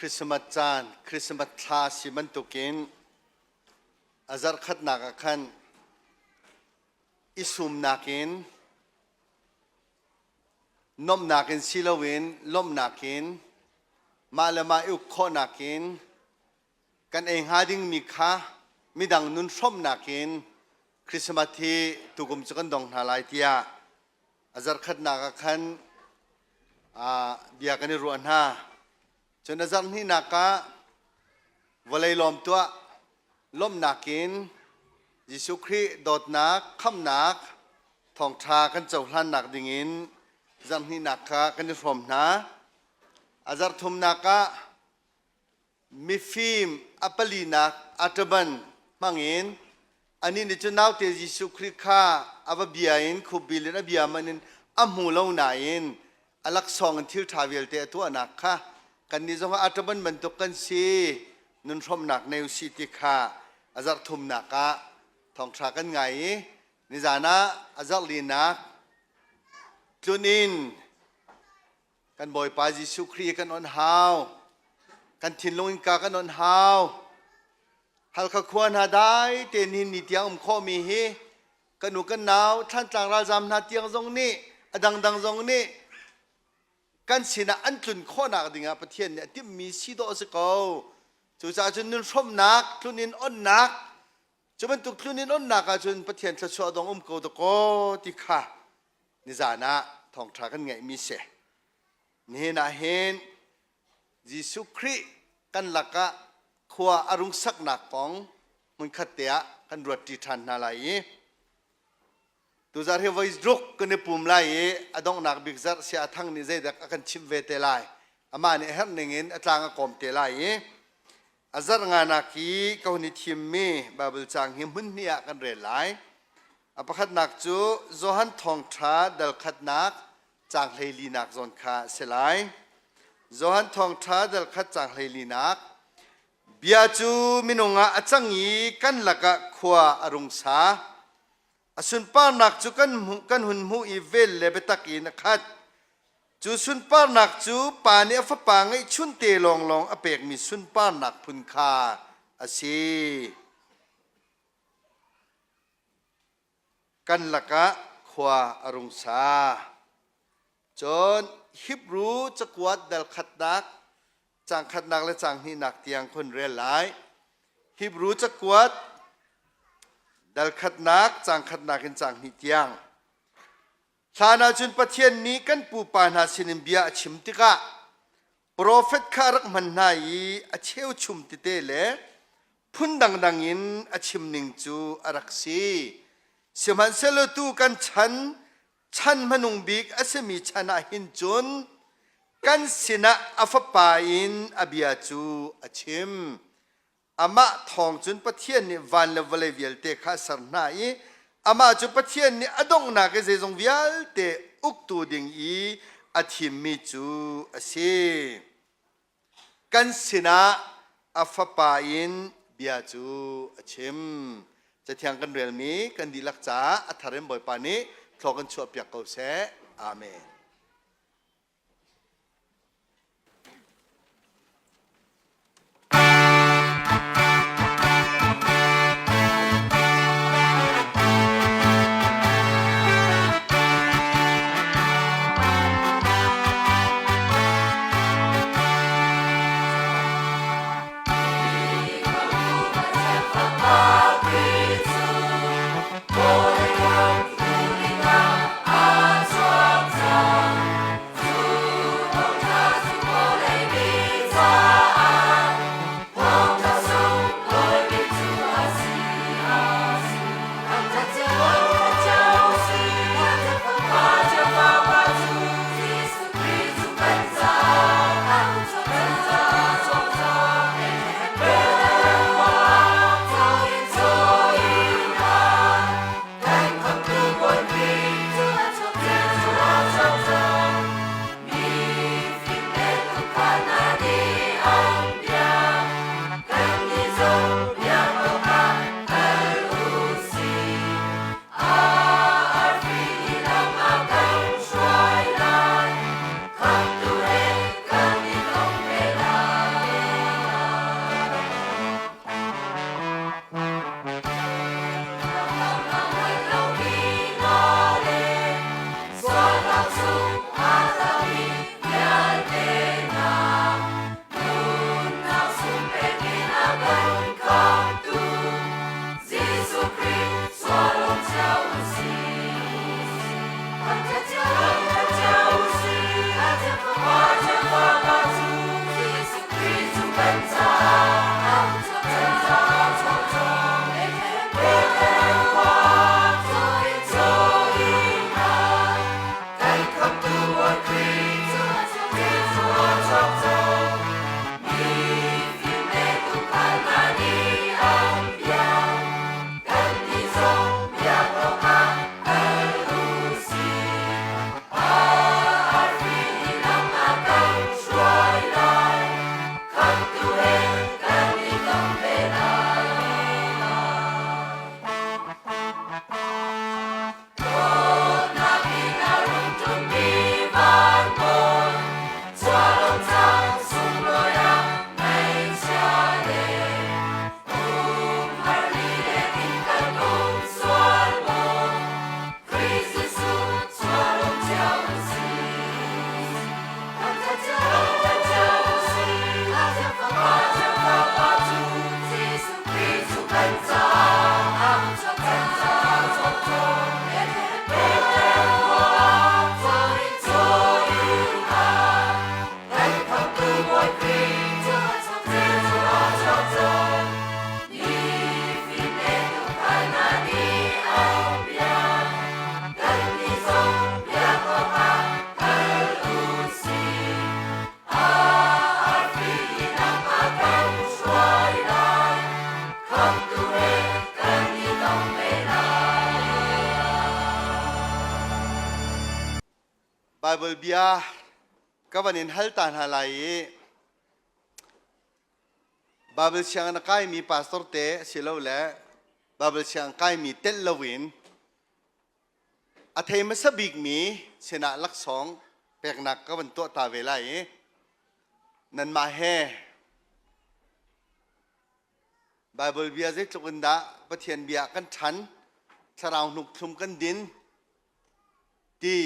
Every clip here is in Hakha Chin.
Christmas caan, Christmas thla si bantukin a zarhkhatnak ah khan i sumnak in nuamhnak in si loin lawmhnak in mah le mah i uk khawhnak in kan ei hnga dingmi kha midang nun hrawmhnak in Christmas hi tukum cu kan dong hna lai tiah a zarhkhatnak ah khan bia kan i ruah hna. Cun a zarh hnihnak ah vawlei lawm tuah lawmhnak in Jesuh Khrih dawtnak khamhnak thawngṭha kan cohlannak dingin zarh hnihnak kha kan i hrawm hna. A zarh thumnak ah Mifim a palinak Ataban hmangin anih nih cun naute Jesuh Khrih kha a va bia in khupbil in a bia man in a hmu lo nain a laksawng in thil ṭha vialte a tuahnak kha kannih zong ah Ataban bantuk kan si nun hrawmhnak nei usih ti kha a zarh thumnak ah thawngṭha kan ngai i nizan ah a zarh linak tlun in Kan Bawipa Jesuh Khrih kan on hau. Kan thinlung in ka kan on hau. Halkha khua hna dai te nihin ni tiang um khawhmi hi kan u kan nau Thlantlang ralzam hna tiang zong nih a dangdang zong nih kan sinah an tlun khawhnak dingah Pathian nih a timhmi si dawh a si ko. Cucaah cun nun hrawmnak, tlun in onnak, cu bantuk tlun in onnak ahcun Pathian thluachuah dong um ko dakaw ti kha nizan ah thawngṭha kan ngeihmi si. Nihin ah hin Jesuh Khrih kan lakah khua a rung saknak kong hmunkhat te ah kan ruatṭi ṭhan hna lai i tuzarh hi voi ruk kan i pum lai i a donghnak bik zarh sia thang nih zeidak a kan chimh ve te lai. Amah nih a herh ning in a tlang a kawm te lai i a zarh nganak hi ka hun i thimmi Baibal caang hi hmun hnih ah kan rel lai. A pakhatnak cu Johan Thawngṭha dal khatnak caang hleilinak zawn kha a si lai. Johan Thawngṭha dal khat caang hleilinak Bia cu minung ah a cang i kan lakah khua a rung sa. A sunparnak cu kan hmuh, kan hun hmuh i vel le biatak in a khat. Cu sunparnak cu Pa nih a Fapa ngeihchunte lawnglawng a pekmi sunparnak phun kha a si. Kan lakah khua a rung sa. Cun Hebru cakuat dal khatnak, caang khatnak le caang hnihnak tiang khun rel lai. Hebru cakuat dal khatnak, caang khatnak in caang hnih tiang. Hlan ahcun Pathian nih kan pupa hna sinin bia a chim tikah profet kha a rak hman hna i a cheuchum tete le phun dangdang in a chim ning cu a rak si. Sihmanhsehlaw tu kan chan chan hmanung bik a simi chan ah hin cun kan sinah a fapa in a bia cu a chim. Amah thawng cun Pathian nih van le vawlei vialte kha a ser hna i amah cu Pathian nih a donghnak i zeizong vialte uktu ding i a thimmi cu a si. Kan sinah a fapa in bia cu a chim. Cathiang kan relmi kan dihlak caah a thar in Bawipa nih thlua kan chuahpiak ko seh. Amen. Bible bia ka van in hal ta hna lai i Bible sianginn a kaimi pastor te asilole Bible sianginn kaimi telh loin a thei hmasa bikmi sinah laksawng peknak ka van tuah ta ve lai i nanmah he Bible bia zeitluk in dah Pathian bia kan ṭhan, thlarau hnuk thlum kan din ti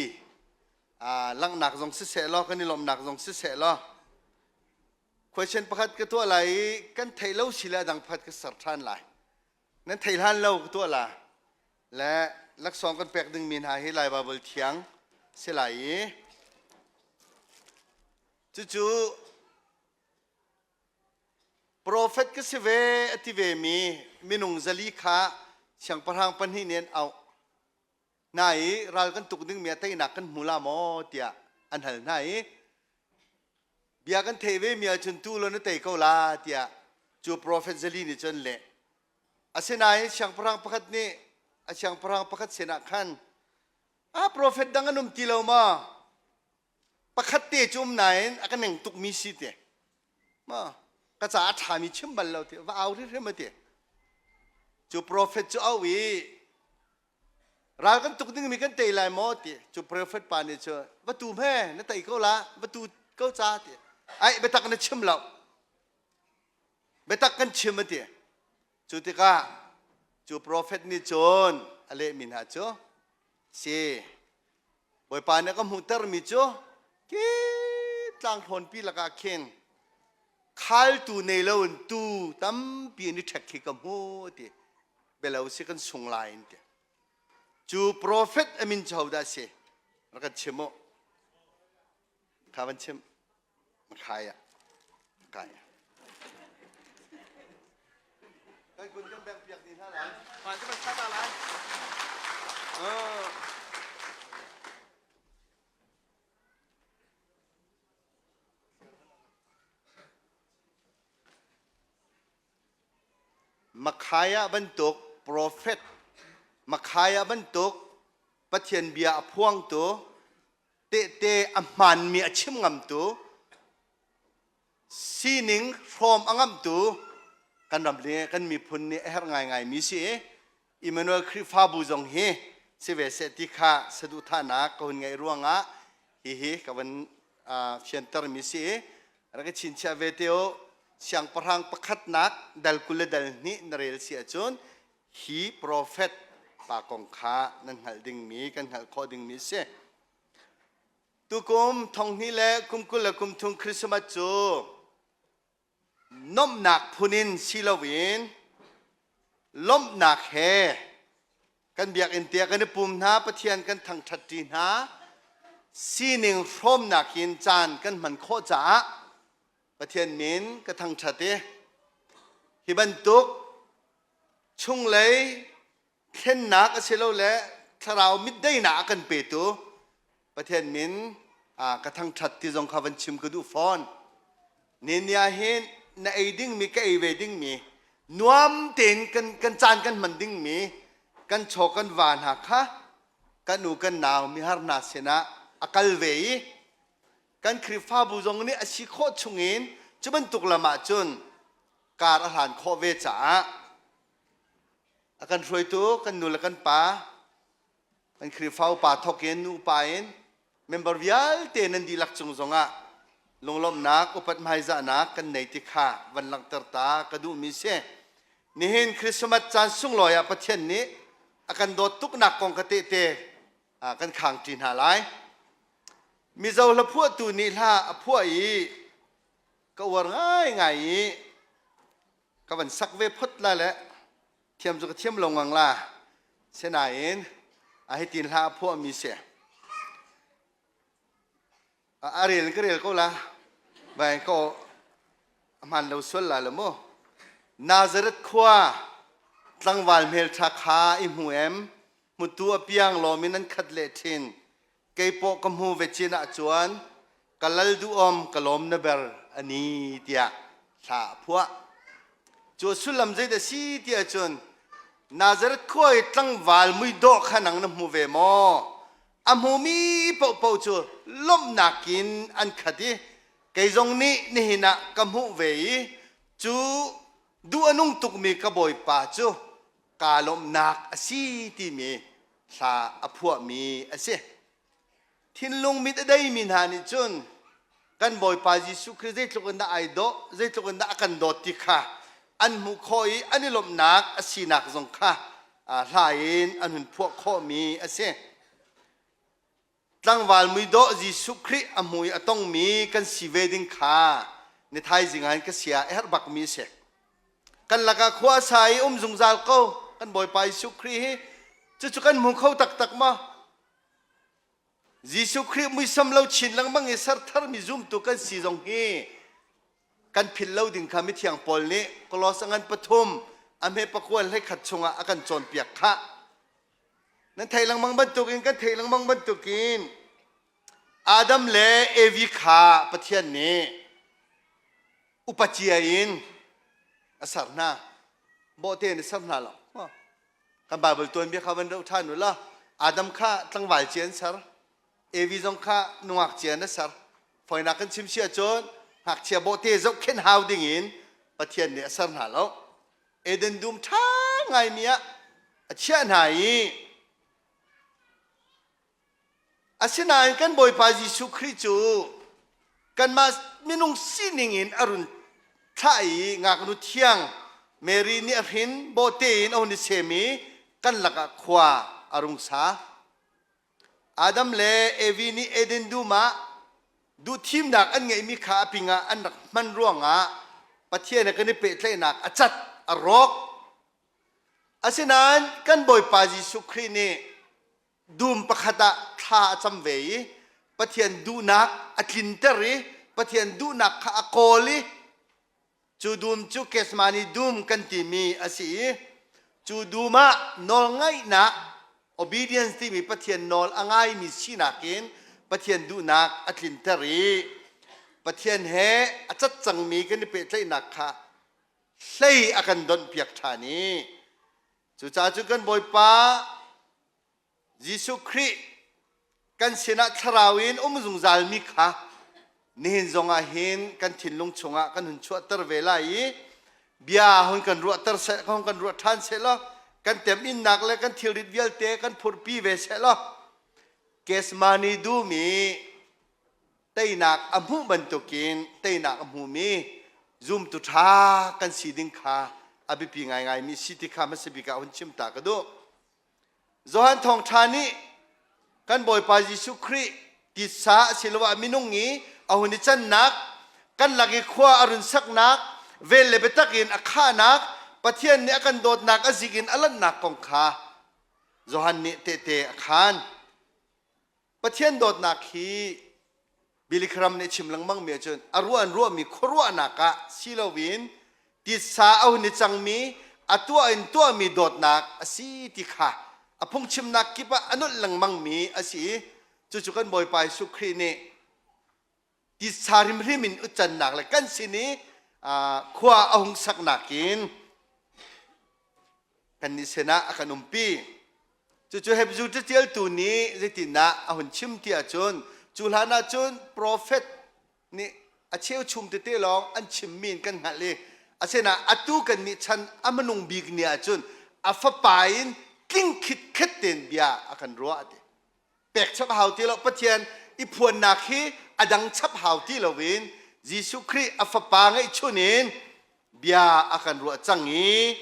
langhnak zong siseh law kan i lawmhnak zong siseh law question pakhat ka tuah lai i kan theih lo si le a dang pakhat ka ser ṭhan lai. Nan theih hlan lo ka tuah la. Le laksawng kan pek dingmi hna hi Lai Baibal thiang si lai i cucu Profet ka si ve a ti vemi minung 400 kha siangpahrang pahnih nih an auh hna i ral kan tuk dingmi ah teinak kan hmu la maw tiah an hal hna i bia kan theih vemi ahcun tu law na tei ko la tiah cu profet 400 nih cun leh. Asinain siangpahrang pakhat nih a siangpahrang pakhat sinah khan a profet dang an um ti lo maw? Pakhat te cu um nain a ka neng tukmi si te. Ma ka ca a ṭhami chim bal lo ti va au hrimhrim a ti. Cu profet cu au i ral kan tuk dingmi kan tei lai maw ti cu prophet pa nih cu va tu hme na tei ko la va tu ko ca ti ai biatak na chim lo biatak kan chim a ti cu tikah cu prophet nih cun a lehmi hna cu si bawipa nih a ka hmuhtermi cu ki tlang hlawnpi lakah khin khaltu nei loin tu tampi an i ṭhek khi ka hmu ti belo si kan sung lai in ti cu profet a min cu hodah si rak kan chim u kha van chim khai ah kai kan kun kan beng piak ni hna lai Van kan ta lai. Makhaya bantuk profet, Makhaya bantuk Pathian bia a phuangtu, tehte a hmaanmi a chim ngamtu, sining hrawm a ngamtu kan ram le kan miphun nih a herh ngaingaimi si i Emmanuel Khrihfabu zong hi si ve seh ti kha saduhthahnak ka hun ngeih ruangah hihi ka van fiantermi si i rak i chinchiah ve te u siangpahrang pakhatnak dal 20 le dal hnih na rel si ahcun hi profet pa kong kha nan hngalh dingmi kan hngalh khawh dingmi si tukum thonghnih le kum 23 Christmas cu Nomhnak phun in si loin lawmhnak he kan biakinn tiah kan i pum hna, Pathian kan thangṭhatṭi hna, sining hrawmnak in caan kan hman khawh caah Pathian min ka thangṭhat i hi bantuk chunglei thlennak asilole thlarau mitdeinak a kan petu Pathian min ka thangṭhat ti zong kha van chim ka duh fawn. Ni ah hin na ei dingmi ka ei ve dingmi nuam tein kan, kan caan kan hman dingmi kan chaw kan va hna kha kan u kan nau mihar hna sinah a kal ve i kan Khrihfabu zong nih a si khawh chungin cu bantuk lam ah cun kar a hlan khawh ve caah A kan hruaitu kan nu le kan pa, kan Khrihfa upa thawk in nu upa in member vialte nan dihlak cung zongah lunglawmhnak upat hmaizahnak kan nei ti kha van langhter ta ka duhmi si. Nihin Christmas caan sunglawi ah Pathian nih a kan dawt tuknak kong ka tehte kan khangṭi hna lai. Mizo hlaphuahtu nih hla a phuah i ka uar ngaingai i ka van sak ve phot la le thiam cu ka thiam lo ngang la senain a hi tin hla a phuah mi si a rel ka rel ko la vai ko hman lo sual la lo mu Nazareth khua tlangval hmel tha kha i hmu em hmutu a piang lawm in an khat le thin Keipawh ka hmu ve cin ahcun ka lal duhawm ka lawm na ber ani tiah hla a phuah. Cu a sullam zeidah si ti ahcun Nazareth khua i tlangval muidawh kha nang na hmu ve maw? A hmumi paohpaoh cu lawmhnak in an khat i kei zong nih nihin ah ka hmuh ve i cu duh a nung tukmi ka Bawipa cu kaa lawmhnak a si timi hla a phuahmi a si. Thinlung mit a deimi hna nih cun kan Bawipa Jesuh Khrih zeitluk in dah ai dawh, zeitluk in dah a kan dawt ti kha an hmuh khawh i an i lawmhnak a sinak zong kha hla in an hun phuah khawhmi a si. Tlangval muidawh Jesuh Khrih a hmu i a tongmi kan si ve ding kha ni thaizing ah hin ka sia a herh bakmi a si. Kan lakah khua a sa i um zungzal ko kan Bawipa Jesuh Khrih hi cucu kan hmu kho taktak maw? Jesuh Khrih muisam lo chin lengmang i ser tharmi zumtu kan si zong hi kan philh lo ding kha mithiang Paul nih Kolos a ngan pathum a hme pakua 11 chungah a kan cawnpiak khah. Nan theih lengmang bantukin kan theih lengmang bantukin Adam le Evi kha Pathian nih upa cia in a ser hna. Bawhte in a ser hna lo. Kan Bible tuanbia kha van rauh ṭhan u law Adam kha tlangval cia an ser. Evi zong kha nungak cia an ser. Fawinak kan chim si ahcun ngakchia bawhte zohkhenh hau ding in Pathian nih a ser hna lo. Eden dum ṭha ngaimi ah a chiah hna i asinain kan Bawipa Jesuh Khrih cu kanmah minung sining in a run thlah i ngaknu thiang Mary nih a hrin bawhte in a hun i sem i kan lakah khua a rung sa. Adam le Evi nih Eden dum ah duhthimnak an ngeihmi kha a pingah an rak hman ruangah Pathian he kan i pehtlaihnak a cat, a rawk. Asinain kan Bawipa Jesuh Khrih nih dum pakhat ah thla a cam ve i Pathian duhnak a tlinter i Pathian duhnak kha a kawl i Cu dum cu Gethsemane dum kan timi a si i cu dum ah nawlngaihnak obedience timi Pathian nawl a ngaimi sinak in Pathian duhnak a tlinter i Pathian he a cat cangmi kan i pehtlaihnak kha hlei a kan donhpiak ṭhan i cucaah cun kan Bawipa Jesuh Khrih kan sinah thlarau in um zungzalmi kha nihin zongah hin kan thinlung chungah kan hun chuahter ve lai i bia hun kan ruahter seh hun kan ruah ṭhan seh law kan teminnak le kan thilrit vialte kan phurhpi ve seh law Gethsemane dum i teinak a hmuh bantukin teinak a hmumi zumtu ṭha kan si ding kha a biapi ngaingaimi si ti kha hmasa bik ah hun chim ta ka duh. Johan Thawngṭha nih kan Bawipa Jesuh Khrih titsa asiloah minung i a hun i cannak, kan lak i khua a run saknak, vel le biatak in a khahnak, Pathian nih a kan dawtnak a zik in a lanhnak kong kha Johan nih tehte a khaan. Pathian dawtnak hi Billy Graham nih chim lengmang mi ahcun a ruah an ruahmi khuaruahnak ah si loin titsa a hun i cangmi a tuah in tuahmi dawtnak a si ti kha a phungchimnak kip ah a nolh lengmang mi a si i cucu kan Bawipa Jesuh Khrih nih titsa hrimhrim in ucannak le kan sin i khua a hung saknak in kannih sinah a kan umpi. Cucu Hebrew catialtu nih zeitindah a hun chim ti ahcun cu hlan ahcun profet nih a cheuchum tete lawng an chimmi in kan hngalh i asinain atu kannih chan a hmanung bik ni ahcun a fapa in tling khitkhet tein bia a kan ruah ti. Pek chap hau ti lo Pathian i phuannak hi a dang chap hau ti loin Jesuh Khrih a fapa ngeihchun in bia a kan ruah cang i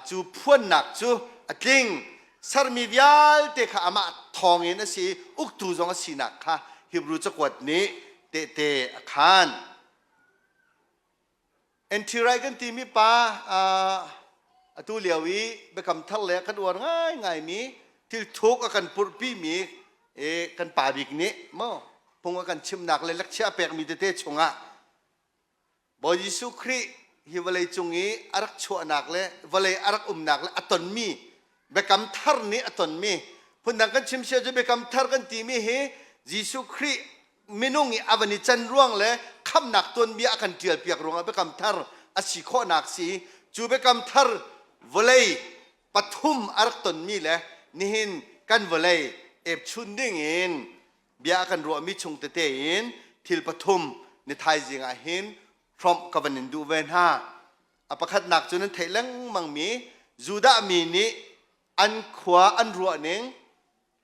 cu phuannak cu a tling sermi vialte kha amah thawngin a si uktu zong a sinak kha Hebrew cakuat nih tehte a khaan. Anti-Right kan timi pa atu lio i biakam thar le kan uar ngaingaimi thil thuk a kan purhpimi kan pa bik nih maw phung a kan chimnak le lecture a pekmi tete chungah Bawi Jesuh Khrih hi vawlei cung i a rak chuahnak le vawlei a rak umnak le a tonmi biakam thar nih a tonmi phundang kan chim sia cu biakam thar kan timi hi Jesuh Khrih minung i a van i can ruang le khamnak tuanbia a kan ṭialpiak ruangah biakam thar a si khawhnak si cu biakam thar vawlei pathum a rak tonmi le nihin kan vawlei. epchun ding in bia kan ruahmi chung tete in thil pathum ni thaizing ah hin hrawmh ka van in duh ve hna. A pakhatnak cu nan theih lengmangmi Judah mi nih an khua an ruahning,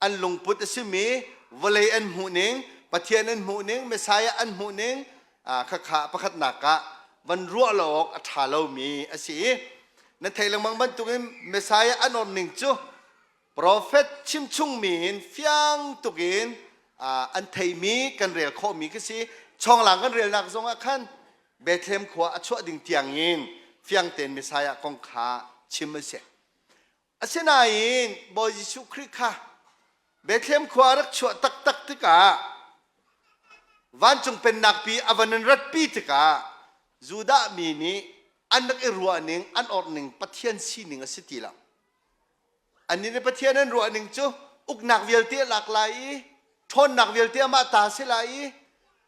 an lungput a simi vawlei an hmuhning, Pathian an hmuhning, Messiah an hmuhning khakha pakhatnak ah van ruah lo awk a ṭha lomi a si i nan theih lengmang bantukin Messiah an orning cu Profet chimchungmi in fiang tuk in an theimi kan rel khawhmi khi si. Chawnglang kan relnak zongah khan Bethlehem khua a chuah ding tiangin fiang tein Messiah kong kha chim a si. Asinain Bawi Jesuh Khrih kha Bethlehem khua a rak chuah taktak tikah vancung pennak pi a van in ratpi tikah Judah mi nih an rak i ruahning an orhning Pathian sining a si ti lo. Annih nih Pathian an ruah ning cu uknak vialte a lak lai i ṭhawnnak vialte amah ta a si lai i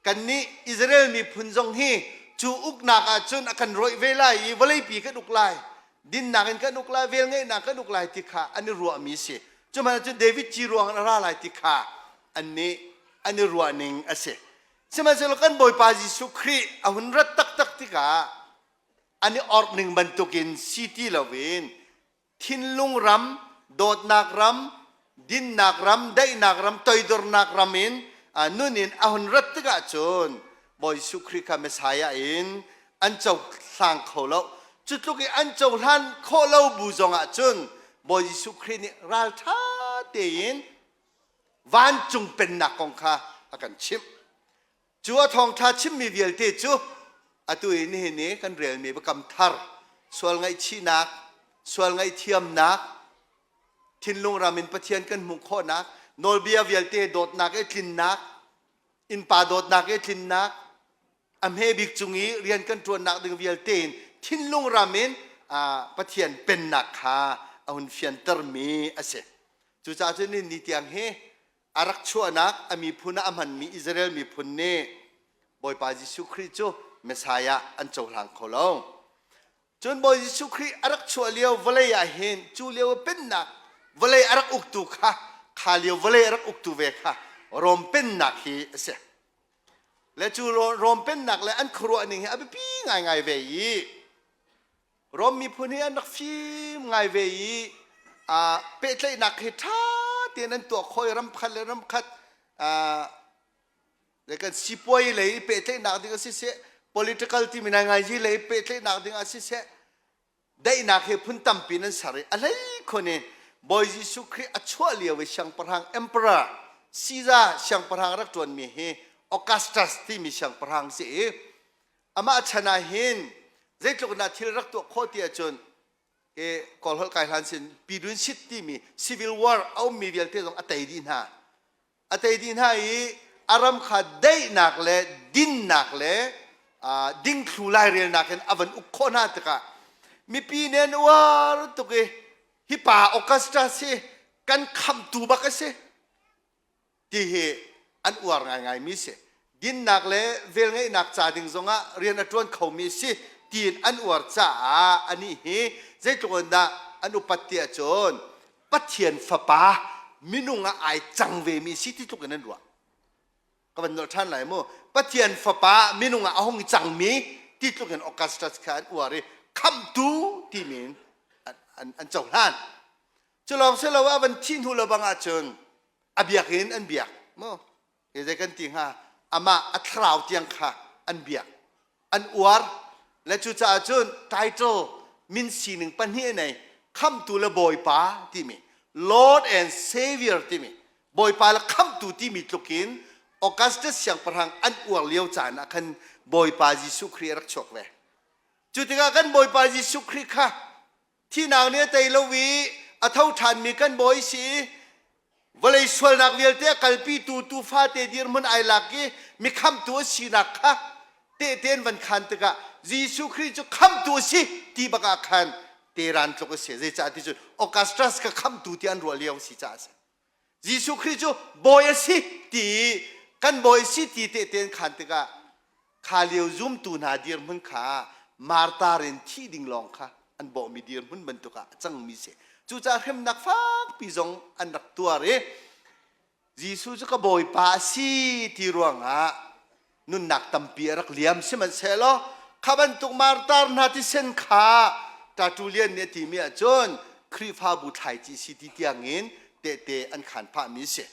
kannih Israel miphun zong hi cu uknak ah cun a kan rawih ve lai i vawleipi kan uk lai, dinnak in kan uk lai, velngeihnak kan uk lai ti kha an i ruahmi a si. Cu hmanh ah cun David ci ruang in a ra lai ti kha annih an i ruah ning a si. Sihmanhsehlaw kan Bawipa Jesuh Khrih a hun rat taktak tikah an i orh ning bantukin si ti loin thinlung ram, dawtnak ram, dinnak ram, daihnak ram, toidornak ram in nun in a hun rat tikah cun Bawi Jesuh Khrih kha Messiah in an cohlang kho lo. Cu tluk i an cohlan khawh lo bu zongah cun Bawi Jesuh Khrih nih ralṭha tein vancung pennak kong kha a kan chimh. Cu a thawngṭha chimmi vialte cu atu i nihin i kan relmi biakam thar sual ngaihchihnak, sual ngaihthiamnak, thinlung ram in Pathian kan hmuh khawhnak, nawlbia vialte dawtnak i tlinnak, innpa dawtnak i tlinnak, a hme bik cung i rian kan ṭuannak ding vialte in thinlung ram in Pathian pennak kha a hun fiantermi a si. Cucaah cun ni tiang hi a rak chuahnak a miphun ah a hmanmi Israel miphun nih Bawipa Jesuh Khrih cu Messiah an cohlang kho lo. Cun Bawi Jesuh Khrih a rak chuah lio vawlei ah hin cu lio pennak vawlei a rak uktu kha kha lio vawlei a rak uktu ve kha Rom pennak hi a si. Le cu Rom pennak le an khuaruah ning hi a biapi ngaingai ve i Rom miphun hi an rak fim ngai ve i pehtlaihnak hi ṭha tein an tuah khawh i ram khat le ram khat le kan sipuai lei pehtlaihnak ding a siseh political timi ngaingai lei pehtlaihnak ding ah siseh daihnak hi phun tampi in an ser i a hlei khun in Bawi Jesuh Khrih a chuah lio i siangpahrang emperor Caesar siangpahrang rak ṭuanmi hi Augustus timi siangpahrang si i Amah chan ah hin zeitluk in dah thil rak tuah khawh ti ahcun ke Kawl holh kai hlan sin Pidun Sit timi civil war a ummi vialte zong a tei dih hna. A tei dih hna i a ram kha daihnak le dinnak le dingthlu lairelnak in a van uk khawh hna tikah mipi nih an uar tuk i hi pa Augustus hi kan khamhtu bak a si. ti hi an uar ngaingaimi si. Dinnak le velngeihnak ca ding zongah rian a ṭuan khomi si tiin an uar caah anih hi zeitluk in dah an upat ti ahcun Pathian fapa minung ah ai cang vemi si ti tluk in an ruah. Ka van nolh ṭhan lai mu. Pathian fapa minung ah a hung cangmi ti tluk in Augustus kha an uar i khamhtu timi in an, an, an cohlan. Cu lawng si lo a van thih hnu lo bang ahcun a biak in an biak mu hi zei kan ti hnga amah a thlarau tiang kha an biak an uar le cucaah cun title min sining pahnih a nei khamtu le bawipa timi Lord and Savior timi bawipa le khamtu timi tlukin Augustus siangpahrang an uar lio caan ah khan bawipa Jesuh Khrih a rak chuak ve cu tikah kan bawipa Jesuh Khrih kha Thihnak nih a tei lo i a tho ṭhanmi kan Bawi si i vawlei sualnak vialte a kalpitu tuufate dirhmun ai lak i mi khamhtu a sinak kha tehte an van khan tikah Jesuh Khrih cu khamhtu a si ti bak ah khan teran tluk a si. Zeicah ti cun Augustus kha khamhtu ti an ruah lio a si caah a si. Jesuh Khrih cu bawi a si ti i kan bawi a si ti tehte an khan tikah kha lio zumtu hna dirhmun kha martar in thih ding lawng kha an bawhmi dirhmun bantuk ah a cangmi si. Cucaah hremnak fakpi zong an rak tuar i. Jesuh cu ka Bawipa a si ti ruangah nunnak tampi a rak liam. Sihmanhsehlaw kha bantuk martar hna thisen kha Tertullian nih a timi ahcun Khrihfabu thlaici si ti tiangin tehte an khan phahmi a si.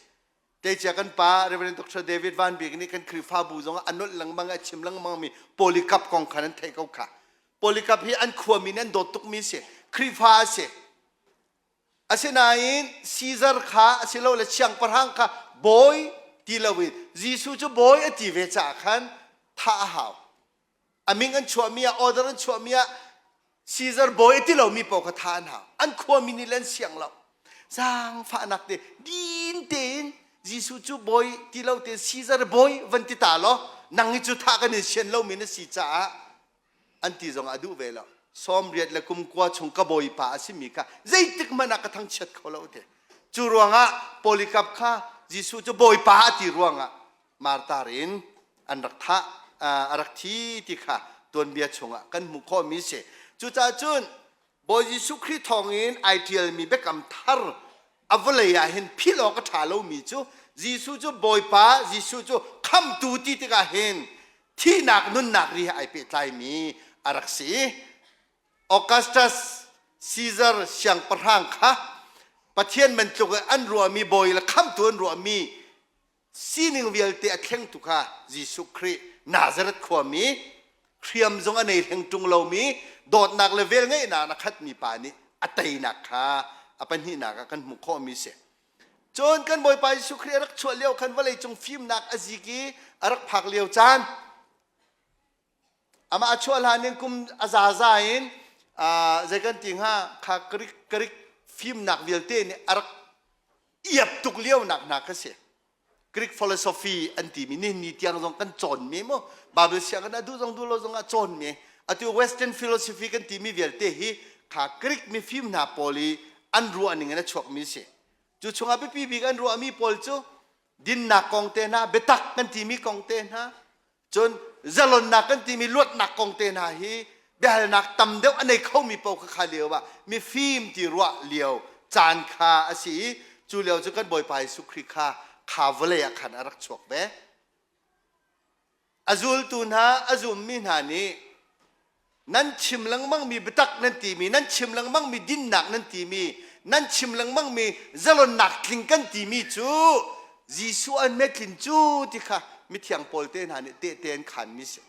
Tleicia kan pa Reverend Dr. David Van Bik nih kan Khrihfabu zong a nolh lengmang a chim lengmang mi Polycarp kong khan an theih ko kha. Polycarp hi an khuami nih an dawt tukmi a si. Khrihfa a si. Asinain Caesar kha asilole siangpahrang kha bawi ti loin Jesuh cu bawi a ti ve caah khan thah a hau. A min an chuahmi ah order an chuahmi ah Caesar bawi a ti lomi paoh kha thah an hau. An khuami nih le an siang lo. Zaangfahnak te din tein Jesuh cu bawi ti lo tein Caesar bawi van ti ta law nang hi cu thah kan in sian lomi na si caah an ti zong a duh ve lo. 80 le kum kua chung ka bawipa a simi kha zeitik hmanh ah ka thangchiat kho lo te. Cu ruangah Polycarp kha Jesuh cu bawipa a ti ruangah martar in an rak thah a rak thi ti kha tuanbia chungah kan hmuh khawhmi si. Cucaah cun Bawi Jesuh Khrih thawngin ai ṭialmi biakam thar a vawlei ah hin philh awk a ṭha lomi cu Jesuh cu Bawipa, Jesuh cu khamtu ti tikah hin thihnak nunnak ri he ai pehtlaimi a rak si. Augustus Caesar siangpahrang kha Pathian bantuk in an ruahmi bawi le khamtu an ruahmi sining vialte a thlengtu kha Jesuh Khrih Nazareth khuami hriam zong a nei hleng ṭung lomi dawtnak le velngeihnak a khatmi pa nih a teinak kha a pahnihnak ah kan hmuh khawhmi si. Cun kan Bawipa Jesuh Khrih a rak chuah lio khan vawleicung fimnak a zik i a rak phak lio caan amah a chuah hlan in kum a zaza in zei kan ti hnga kha Greek Greek fimnak vialte nih a rak iap tuk lio nak hna kha si. Greek philosophy an timi nihin ni tiang zong kan cawnmi mu Bible sianginn ah duh zong duh lo zong ah cawnmi atu Western philosophy kan timi vialte hi kha Greek mifim hna pawl i an ruah ning in a chuakmi si. Cu chungah biapi bik an ruahmi pawl cu dinnak kong te hna, biatak kan timi kong te hna, Cun zalonnak kan timi luatnak kong te hna hi biahalnak tam deuh a nei khomi paoh kha kha lio ah mifim ti ruah lio caan kha a si i cu lio cu kan Bawipa Jesuh Khrih kha kha vawlei ah khan a rak chuak ve. A zultu hna a zummi hna nih nan chim lengmangmi biatak nan timi nan chim lengmangmi dinnak nan timi nan chim lengmangmi zalonnak tling kan timi cu Jesuh an metlin cu ti kha mithiang pawl te hna nih tehte an khanmi si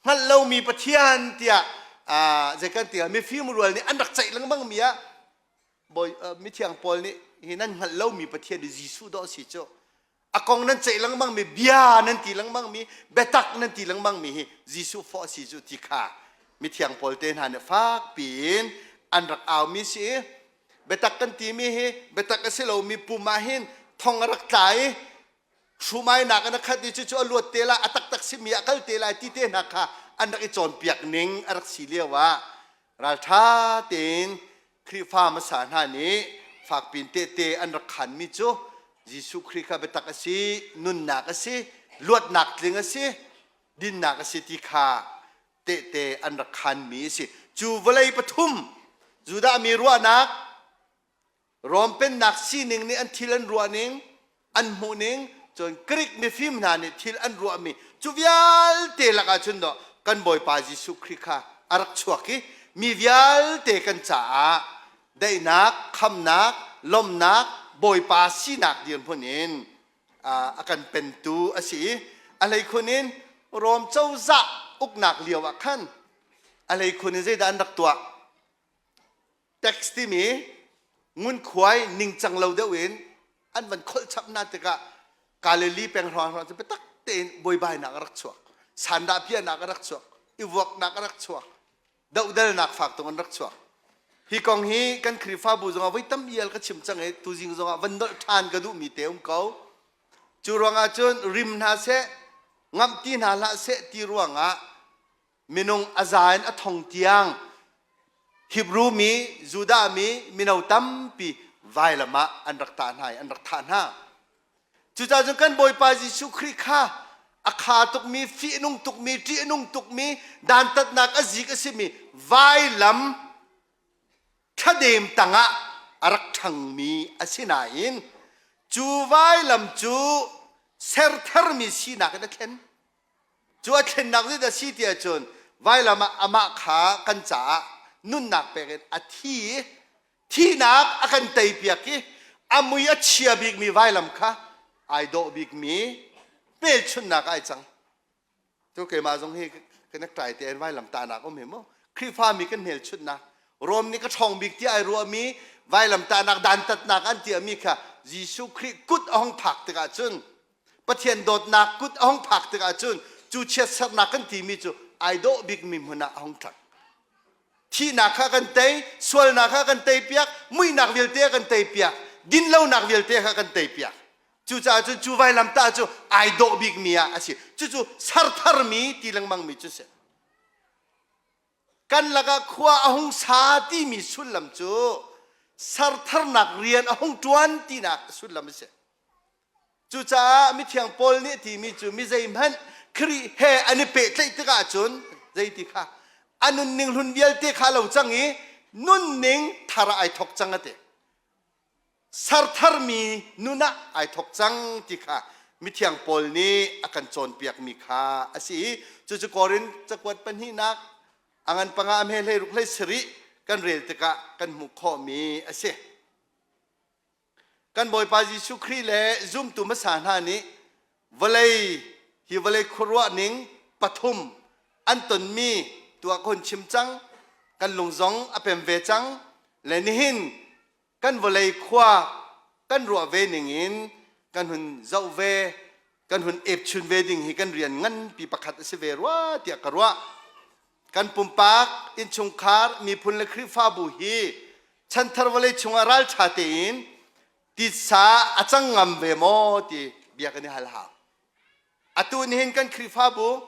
hngalh lomi Pathian tiah zei kan ti mifim rual nih an rak ceih lengmangmi ah bawi mithiang pawl nih hi nan hngalh lomi Pathian hi Jesuh dawh si cu a kong nan ceih lengmang mi bia nan ti lengmang mi biatak nan ti lengmang mi hi Jesuh fawh si cu ti kha mithiang pawl te hna nih fak piin an rak au mi si i biatak kan ti mi hi biatak a si lomi pum ah hin thong a rak tla i hrumainak an a khat i cucu a luat te lai a taktak simi a kal te lai ti te hna kha an rak i cawnpiak ning a rak si lio ah ralṭha tein Khrihfa hmasa hna nih fakpin tehte an rak khanmi cu Jesuh Khrih kha biatak a si, nunnak a si, luatnak tling a si, dinnak a si ti kha tehte an rak khanmi a si. Cu vawlei pathum Judah mi ruahnak Rom pennak sining nih an thil an ruahning, an hmuhning, cun Greek mifim hna nih thil an ruahmi cu vialte lakah cun dawh kan Bawipa Jesuh Khrih kha a rak chuak i mi vialte kan caah daihnak, khamnak, lawmhnak, Bawipa sinak dirhmun in a kan pentu a si i a hleikhun in Rom cozah uknak lio ah khan a hleikhun in zeidah an rak tuah? Tax timi ngunkhuai ningcang lo deuh in an van kholh chap hna tikah Galilee peng hrawng cu biatak tein buaibainak a rak chuak. Sandah piahnak a rak chuak. I vuaknak a rak chuak. Dohdalnak fak tung an rak chuak. Hi kong hi kan Khrihfabu zongah voi tam ial ka chim cang i tuzing zongah van nolh ṭhan ka duhmi te um ko. Cu ruangah cun rim hna seh, ngamh ti hna hlah seh ti ruangah minung a za in a thong tiang Hebrew mi, Judah mi, mino tampi vailam ah an rak tah hna i an rak thah hna. Cucaah cun kan Bawipa Jesuh Khrih kha a kha tukmi, fihnung tukmi, ṭihnung tukmi, dantatnak a zik a simi vailam thladem tangah a rak ṭhangmi a si nain. Cu vailam cu sertharmi sinak in a thlen. Cu a thlennak zeidah a si ti ahcun vailam ah amah kha kan caah nunnak pek in a thi i thihnak a kan teipiak i a mui a chia bikmi vailam kha ai dawh bikmi hmelchunhnak ah ai cang. Tu keimah zong hi ka necktie te in vailam tahnak um hi mu. Khrihfami kan hmelchunhnak Rom nih ka ṭhawng bik tiah ai ruahmi vailam tahnak dantatnak an tiahmi kha Jesuh Khrih kut a hung phak tikah cun Pathian dawtnak kut a hung phak tikah cun cu chiatsernak kan timi cu ai dawh bikmi hmun ah a hung ṭhang. Thihnak kha kan tei, sualnak kha kan teipiak, muihnak vialte a kan teipiak, dinlonak vialte kha kan teipiak. Cucaah cun cu vailamtah cu ai dawh bikmi ah a si. Cucu sertharmi ti lengmangmi cu si. Kan lakah khua a hung sa timi sullam cu sertharnak rian a hung ṭuan tinak sullam a si. Cucaah mithiang Paul nih a timi cu mi zeihmanh Khrih he an i pehtlaih tikah cun zeiti kha a nunning hlun vialte kha lo cang i nunning thar ah ai thawk cang a ti. Sertharmi nun ah ai thawk cang ti kha mithiang Paul nih a kan cawnpiakmi kha a si i cucu Korin cakuat pahnihnak a ngan panga a hme 16 17 kan rel tikah kan hmuh khawhmi a si. Kan Bawipa Jesuh Khrih le zumtu hmasa hna nih vawlei hi vawlei khuaruah ning pathum an tonmi tuah ka hun chim cang. Kan lung zong a pem ve cang. Le nihin kan vawlei khua kan ruah ve ning in kan hun zoh ve, kan hun epchun ve ding hi kan rian nganpi pakhat a si ve rua tiah ka ruah. Kan pumpak, innchungkhar, miphun le Khrihfabu hi chanthar vawlei chungah ralṭha tein titsa a cang ngam ve maw ti bia kan i hal hau. Atu nihin kan Khrihfabu,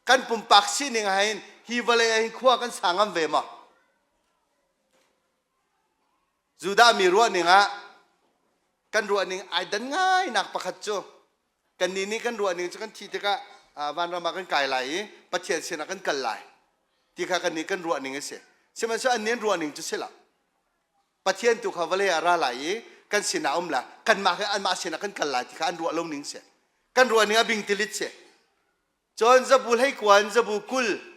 kan pumpak sining ah hin hi vawlei ah hin khua kan sa ngam ve maw? Judah mi ruahning ah kan ruahning ai dan ngainak pakhat cu kannih nih kan ruahning cu kan thih tikah vanram ah kan kai lai i Pathian sinah kan kal lai ti kha kannih kan ruahning a si. Sihmanhsehlaw an nih an ruahning cu si lo. Pathian tu kha vawlei ah ra lai i kan sinah um la kanmah he anmah sinah kan kal lai ti kha an ruah lo ning si. Kan ruahning a bing tilit si. Cun zabu hleikuan zabu 20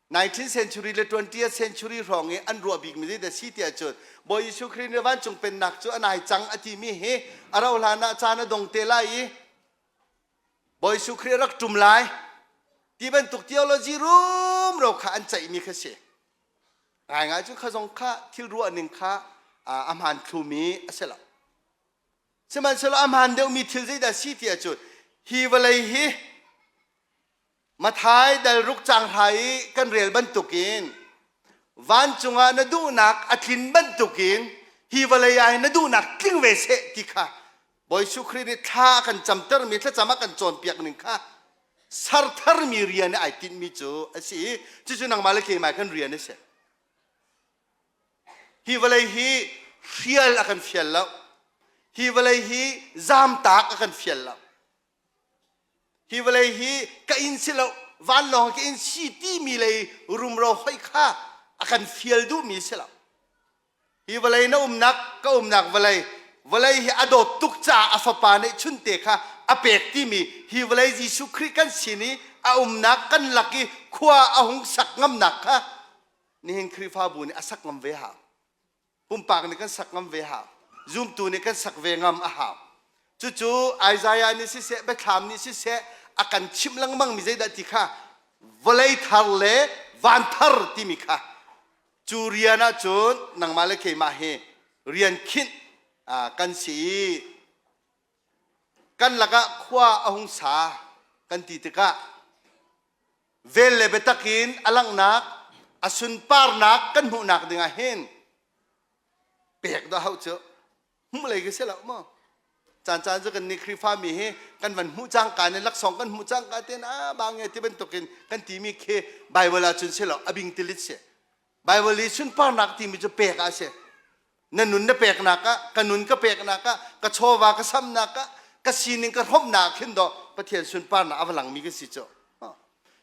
19th century le 20th century hrawng i an ruah bikmi zeidah si tiah cun Bawi Jesuh Khrih nih vancung pennak cu a nai cang a timi hi a rauh hlan ah caan a dong te lai i Bawi Jesuh Khrih a rak ṭum lai ti bantuk theology rumro kha an ceihmi kha si. Ngaingai cu kha zong kha thil ruah ning kha a hmaan thlumi a si lo. Sihmanhsehlaw a hmaan deuhmi thil zeidah si tiah cun hi vawlei hi Mathai dal ruk cang hra i kan rel bantukin vancung ah na duhnak a tlin bantukin hi vawlei ah hin na duhnak tling ve seh ti kha Bawi Jesuh Khrih nih thla a kan camtermi thlacam a kan cawnpiak ning kha sertharmi rian i ai tinhmi cu a si i cucu nangmah le keimah kan rian a si. Hi vawlei hi hrial a kan fial lo. Hi vawlei hi zamtak a kan fial lo. Hi vawlei hi ka inn si lo, vanlawng ka inn si timi lei rumro hoi kha a kan fial duhmi si lo. Hi vawlei na umnak, ka umnak vawlei, vawlei hi a dawt tuk caah a fapa neih chunte kha a pek timi hi vawlei Jesuh Khrih kan sin i a umnak kan lak i khua a hung sak ngamnak kha nihin Khrihfabu nih a sak ngam ve hau. Pumpak nih kan sak ngam ve hau. Zumtu nih kan sak ve ngam a hau. Cucu Isaiah nih siseh, Biathlam nih siseh, a kan chimh lengmang mi zeidah ti kha vawlei thar le van thar timi kha cu rian ah cun nangmah le keimah hi rian khinh kan si i kan lakah khua a hung sa kan ti tikah vel le biatak in a langhnak a sunparnak kan hmuhnak dingah hin pek dah hauh cu hmuh lei ka si lo maw caan caan cu kan nih Khrihfa mi hi kan van hmuh cangka in laksawng kan hmuh cangka ten a ba nge ti bantukin kan timi khi Bible ah cun si lo a bing tilit si Bible i sunparnak timi cu pek ah si na nun na peknak ah ka nun ka peknak ah ka chawva ka samnak ah ka sining ka hrawmnak khin do Pathian sunparnak a va langmi ka si cu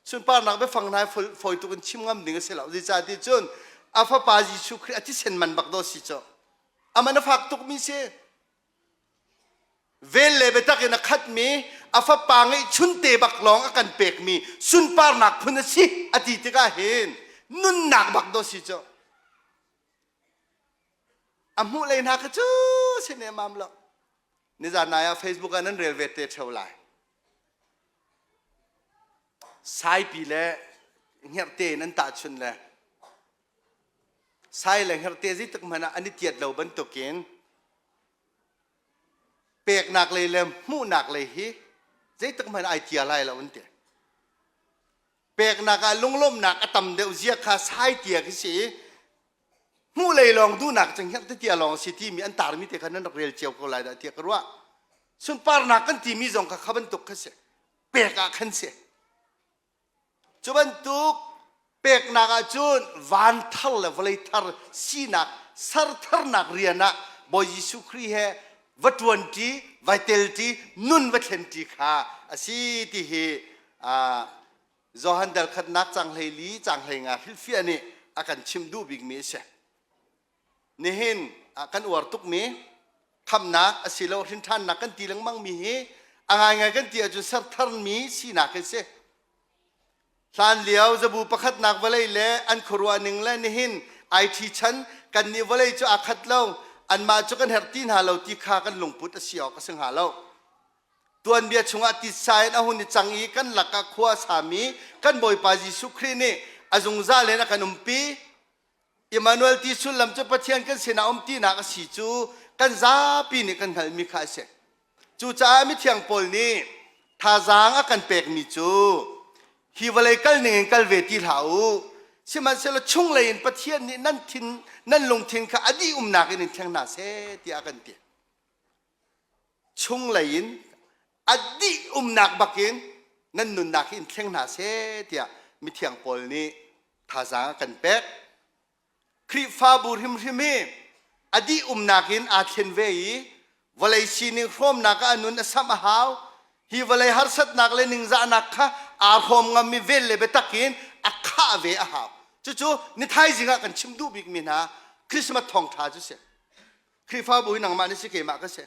sunparnak biafang hna fawi tuk in chim ngam ding a si lo zeicahti cun a fapa Jesuh Khrih a thisen man bak do si cu aman a fak tukmi si. Vel le biatak in a khatmi a fapa ngeihchun te bak lawng a kan pekmi sunparnak phun a si a ti tikah hin nunnak bak do si cu. A hmuh lei hna kha cu si ne mam lo. Nizan nai ah Facebook ah nan rel ve te theo lai. Saipi le hngerhte in an tahchun le sai le hngerhte zeitik hmanh ah an i tiat lo bantukin peknak lei le hmuhnak lei hi zeitik hmanh ai tia lai lo an ti. Peknak ah lunglawmhnak a tam deuh zia kha sai tia khi si i hmuh lei lawng duhnak cang hiak tia lawng si timi an tarmi te kha nan rak rel cio ko lai dah tiah ka ruah. Sunparnak kan timi zong kha kha bantuk kha si. Pek ah khan si. Cu bantuk peknak ahcun van thar le vawlei thar sinak sertharnak rian ah Bawi Jesuh Khrih he va ṭuanṭi, vai telṭi, nun va thlenṭi kha a si ti hi Johan dal khatnak cang 14 cang 15 hrilhfiah nih a kan chimh duh bikmi a si. Nihin ah kan uar tukmi khamnak asilo hrinṭhannak kan ti lengmangmi hi a ngaingai kan ti ahcun sertharmi sinak hi si. Hlan lio zabu pakhatnak vawlei le an khuaruah ning le nihin IT chan kannih vawlei cu aa khat lo anmah cu kan herh ti hna lo ti kha kan lungput a si awk a si hnga lo. Tuanbia chungah titsa in a hun i cang i kan lakah khua a sami kan Bawipa Jesuh Khrih nih a zungzal in a kan umpi. Immanuel ti sullam cu Pathian kan sinah um tinak a si cu kan zapi nih kan hngalhmi kha a si. Cucaah mithiang Paul nih thazaang a kan pekmi cu hi vawlei kal ning in kal ve ti hlah u. Sihmanhsehlaw chunglei in Pathian nih nan thin nan lungthin kha a dih umnak in in thleng hna seh tiah a kan ti. Chunglei in a dih umnak bakin nan nunnak hi in thleng hna seh tiah mithiang Paul nih thazaang a kan pek. Khrihfabu hrimhrim hi a dih umnak in aa thlen ve i vawlei sining hrawmnak ah a nun a samh a hau. Hi vawlei harsatnak le ningzahnak kha aa hrawm ngammi vel le biatak in a khah ve a hau. Cucu ni thaizing ah kan chim duh bikmi hna Christmas thawngṭha cu si. Khrihfabu hi nangmah na si keimah ka si.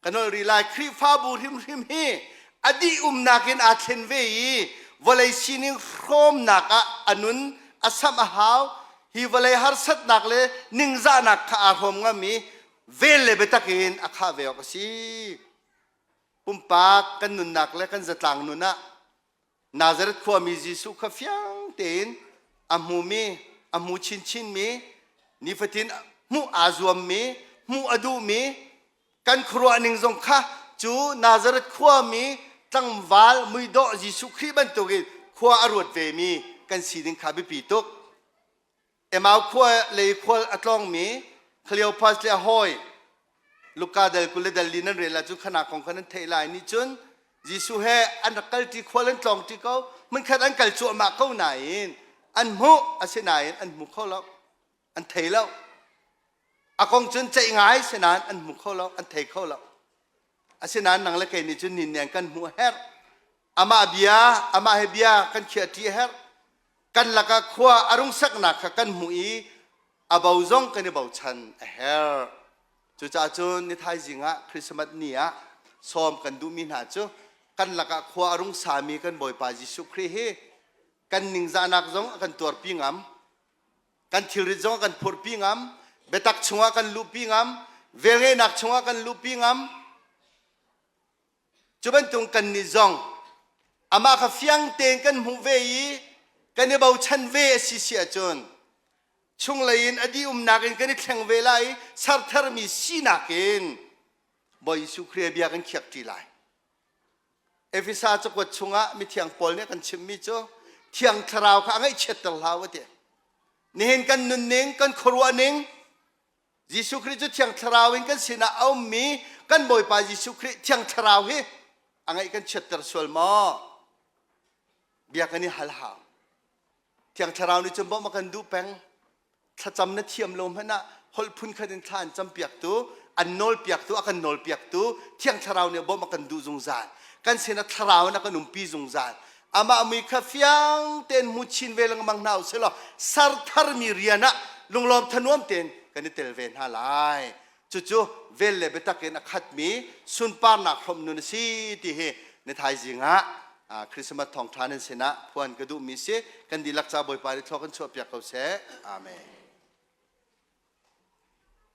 Ka nolh rih lai Khrihfabu hrimhrim hi a dih umnak in aa thlen ve i vawlei sining hrawmnak ah a nun a samh a hau. Hi vawlei harsatnak le ningzahnak kha aa hrawm ngam i vel le biatak in a khah ve awk a si. Pumpak kan nunnak le kan zatlang nun ah Nazareth khuami Jesuh kha fiang tein a hmumi, a hmu chinchinmi, nifatin hmuh aa zuammi, hmuh a duhmi, kan khuaruah ning zong kha cu Nazareth khuami tlangval muidawh Jesuh Khrih bantukin khua a ruat vemi kan si ding kha biapi tuk. Emau khua lei khual a tlawngmi Cleopas le a hawi Luka dal 20 le dal li nan rel ahcun khana kong kha nan theih lai nih cun Jesuh he an rak kalṭi khual an tlawngṭi ko hmunkhat an kal cuahmah ko nain an hmuh asinain an hmu kho lo an thei lo a kong cun ceih ngai sinain an hmu kho lo an thei kho lo asinain nang le kei nih cun nin nen kan hmuh a herh amah bia amah he bia kan khiahṭi a herh kan lakah khua a rung saknak kha kan hmuh i a bo zong kan i bochan a herh. Cucaah cun ni thaizing ah Christmas ni ah sawm kan duhmi hna cu kan lakah khua a rung sami kan Bawipa Jesuh Khrih hi kan ningzahnak zong a kan tuarpi ngam, kan thilrit zong a kan phurhpi ngam, biatak chungah kan luhpi ngam, velngeihnak chungah kan luhpi ngam, Cu bantuk kannih zong amah kha fiang tein kan hmuh ve i kan i bochan ve a si si ahcun chunglei in a dih umnak in kan i thleng ve lai i sertharmi sinak in Bawi Jesuh Khrih bia kan khiak ṭi lai. Efesa cakuat chungah mithiang Paul nih a kan chimhmi cu Thiang Thlarau kha a ngaihchiatter hlah u a ti. Nihin kan nunning, kan khuaruahning, Jesuh Khrih cu Thiang Thlarau in kan sinah a ummi kan Bawipa Jesuh Khrih Thiang Thlarau hi a ngaih kan chiatter sual maw? Bia kan i hal hau. Thiang Thlarau nih cun bawmh a kan duh peng. Thlacam na thiam lo hmanh ah holh phun khat in thla an campiaktu, an nawlpiaktu, a kan nawlpiaktu Thiang Thlarau nih bawmh a kan duh zungzal. Kan sinah Thlarau in a kan umpi zungzal. Amah mui kha fiang tein hmu chin ve lengmang hna usih law ser tharmi rian ah lunglawm thanuam tein kan i tel ve hna lai. Cucu vel le biatak in a khatmi sunparnak hrawmh nun a si ti hi ni thaizing ah Christmas thawngṭha nan sinah phuan ka duhmi si. Kan dihlak ca Bawipa nih thlua kan chuahpiak ko seh. Amen.